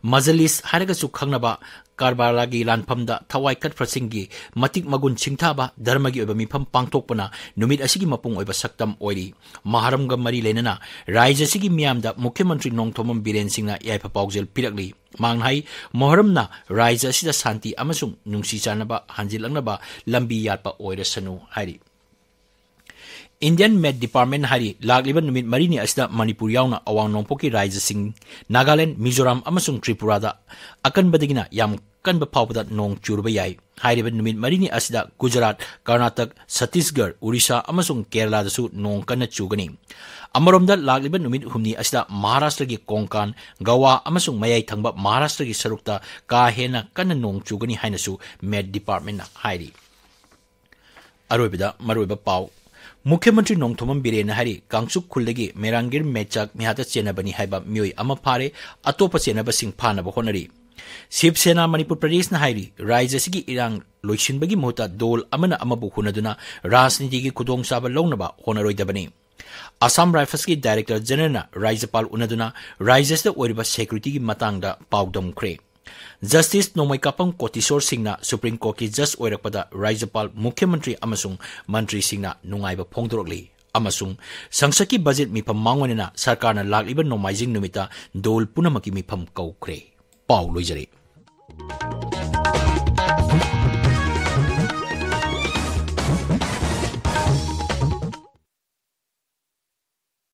ꯃꯖꯂꯤꯁ ꯍꯥꯏꯔꯒꯁꯨ ꯈꯪꯅꯕ ꯀꯔꯕꯂꯥꯒꯤ ꯂꯥꯟꯐꯝꯗ ꯊꯋꯥꯏ ꯀꯠꯄꯁꯤꯡꯒꯤ ꯃꯇꯤꯛ ꯃꯒꯨꯟ ꯁꯤꯡꯊꯥꯕ ꯙꯔꯃꯒꯤ ꯑꯣꯏꯕ ꯃꯤꯐꯝ ꯄꯥꯡꯊꯣꯛꯄꯅ ꯅꯨꯃꯤꯠ ꯑꯁꯤꯒꯤ ꯃꯄꯨꯡ ꯑꯣꯏꯕ ꯁꯛꯇꯝ ꯑꯣꯏꯔꯤ꯫ ꯃꯍꯔꯝꯒ ꯃꯔꯤ ꯂꯩꯅꯅ ꯔꯥꯖ꯭ꯌ ꯑꯁꯤꯒꯤ ꯃꯤꯌꯥꯝꯗ ꯃꯨꯈ꯭ꯌ ꯃꯟꯇ꯭ꯔꯤ ꯅꯣꯡꯊꯣꯝꯕꯝ ꯕꯤꯔꯦꯟ ꯁꯤꯡꯅ ꯌꯥꯏꯐ ꯄꯥꯎꯖꯦꯜ ꯄꯤꯔꯛꯂꯤ꯫ ꯃꯍꯥꯛꯅ ꯍꯥꯏ, ꯃꯣꯍꯔꯝꯅ ꯔꯥꯖ꯭ꯌ ꯑꯁꯤꯗ ꯁꯥꯟꯇꯤ ꯑꯃꯁꯨꯡ ꯅꯨꯡꯁꯤ ꯆꯥꯟꯅꯕ ꯍꯟꯖꯤꯜꯂꯛꯅꯕ ꯂꯝꯕꯤ ꯌꯥꯠꯄ ꯑꯣꯏꯔꯁꯅꯨ ꯍꯥꯏꯔꯤ꯫ Indian Met Department ꯍꯥꯏꯔꯤ, ꯂꯥꯛꯂꯤꯕ ꯅꯨꯃꯤꯠ ꯃꯔꯤꯅꯤ ꯑꯁꯤꯗ ꯃꯅꯤꯄꯨꯔ ꯌꯥꯎꯅ ꯑꯋꯥꯡ ꯅꯣꯡꯄꯣꯛꯀꯤ ꯔꯥꯖ꯭ꯌꯁꯤꯡ ꯅꯥꯒꯥꯂꯦꯟ, ꯃꯤꯖꯣꯔꯥꯝ ꯑꯃꯁꯨꯡ ꯇ꯭ꯔꯤꯄꯨꯔꯥꯗ ꯑꯀꯟꯕꯗꯒꯤꯅ ꯌꯥꯝ ꯀꯟꯕ ꯐꯥꯎꯕꯗ ꯅꯣꯡ ꯆꯨꯔꯕ ꯌꯥꯏ꯫ ꯍꯥꯏꯔꯤꯕ ꯅꯨꯃꯤꯠ ꯃꯔꯤꯅꯤ ꯑꯁꯤꯗ ꯒꯨꯖꯔꯥꯠ, ꯀꯔꯅꯥꯇꯛ, ꯁꯠꯇꯤꯁꯒꯔ, ꯎꯔꯤꯁꯥ ꯑꯃꯁꯨꯡ ꯀꯦꯔꯂꯥꯗꯁꯨ ꯅꯣꯡ ꯀꯟꯅ ꯆꯨꯒꯅꯤ꯫ ꯑꯃꯔꯣꯝꯗ ꯂꯥꯛꯂꯤꯕ ꯅꯨꯃꯤꯠ ꯍꯨꯝꯅꯤ ꯑꯁꯤꯗ ꯃꯍꯥꯔꯥꯁꯇ꯭ꯔꯒꯤ ꯀꯣꯡꯀꯥꯟ, ꯒꯋꯥ ꯑꯃꯁꯨꯡ ꯃꯌꯥꯏ ꯊꯪꯕ ꯃꯍꯥꯔꯥꯁꯇ꯭ꯔꯒꯤ ꯁꯔꯨꯛꯇ ꯀꯥ ꯍꯦꯟꯅ ꯀꯟꯅ ꯅꯣꯡ ꯆꯨꯒꯅꯤ ꯍꯥꯏꯅꯁꯨ Met Departmentꯅ ꯍꯥꯏꯔꯤ꯫ ꯑꯔꯣꯏꯕꯗ ꯃꯔꯨꯑꯣꯏꯕ ꯄꯥꯎ꯫ ꯃꯨꯈ꯭ꯌ ꯃꯟꯇ꯭ꯔꯤ ꯅꯣꯡꯊꯣꯝꯕꯝ ꯕꯤꯔꯦꯟꯅ ꯍꯥꯏꯔꯤ, ꯀꯥꯡꯆꯨꯞ ꯈꯨꯜꯗꯒꯤ ꯃꯦꯔꯥꯡꯒꯤꯔ ꯃꯦꯆꯥꯛ ꯃꯤꯍꯥꯠꯇ ꯆꯦꯟꯅꯕꯅꯤ ꯍꯥꯏꯕ ꯃꯤꯑꯣꯏ ꯑꯃ ꯐꯥꯔꯦ, ꯑꯇꯣꯞꯄ ꯆꯦꯟꯅꯕꯁꯤꯡ ꯐꯥꯅꯕ ꯍꯣꯠꯅꯔꯤ꯫ ꯁꯤꯕ ꯁꯦꯅꯥ ꯃꯅꯤꯄꯨꯔ ꯄ꯭ꯔꯗꯦꯁꯅ ꯍꯥꯏꯔꯤ, ꯔꯥꯖ꯭ꯌ ꯑꯁꯤꯒꯤ ꯏꯔꯥꯡ ꯂꯣꯏꯁꯤꯟꯕꯒꯤ ꯃꯍꯨꯠꯇ ꯗꯣꯜ ꯑꯃꯅ ꯑꯃꯕꯨ ꯍꯨꯟꯅꯗꯨꯅ ꯔꯥꯖꯅꯤꯇꯤꯒꯤ ꯈꯨꯗꯣꯡꯆꯥꯕ ꯂꯧꯅꯕ ꯍꯣꯠꯅꯔꯣꯏꯗꯕꯅꯤ꯫ ꯑꯁꯥꯝ ꯔꯥꯏꯐꯜꯁꯀꯤ ꯗꯥꯏꯔꯦꯛꯇꯔ ꯖꯦꯅꯔꯦꯜꯅ ꯔꯥꯖ꯭ꯌꯄꯥꯜ ꯎꯅꯗꯨꯅ ꯔꯥꯖ꯭ꯌ ꯑꯁꯤꯗ ꯑꯣꯏꯔꯤꯕ ꯁꯦꯀ꯭ꯌꯨꯔꯤꯇꯤꯒꯤ ꯃꯇꯥꯡꯗ ꯄꯥꯎꯗꯝꯈ꯭ꯔꯦ꯫ ꯖꯁꯇꯤꯁ ꯅꯣꯡꯃꯩꯀꯥꯄꯝ ꯀꯣꯇꯤꯁꯣꯔ ꯁꯤꯡꯅ ꯁꯨꯄ꯭ꯔꯤꯝ ꯀꯣꯔꯠꯀꯤ ꯖꯖ ꯑꯣꯏꯔꯛꯄꯗ ꯔꯥꯖ꯭ꯌꯄꯥꯜ, ꯃꯨꯈ꯭ꯌ ꯃꯟꯇ꯭ꯔꯤ ꯑꯃꯁꯨꯡ ꯃꯟꯇ꯭ꯔꯤꯁꯤꯡꯅ ꯅꯨꯡꯉꯥꯏꯕ ꯐꯣꯡꯗꯣꯔꯛꯂꯤ ꯑꯃꯁꯨꯡ ꯁꯪꯁꯠꯀꯤ ꯕꯖꯦꯠ ꯃꯤꯐꯝ ꯃꯥꯡꯑꯣꯏꯅꯅ ꯁꯔꯀꯥꯔꯅ ꯂꯥꯛꯂꯤꯕ ꯅꯣꯡꯃꯥꯏꯖꯤꯡ ꯅꯨꯃꯤꯠꯇ ꯗꯣꯜ ꯄꯨꯝꯅꯃꯛꯀꯤ ꯃꯤꯐꯝ ꯀꯧꯈ꯭ꯔꯦ꯫ ꯄꯥꯎ ꯂꯣꯏꯖꯔꯦ꯫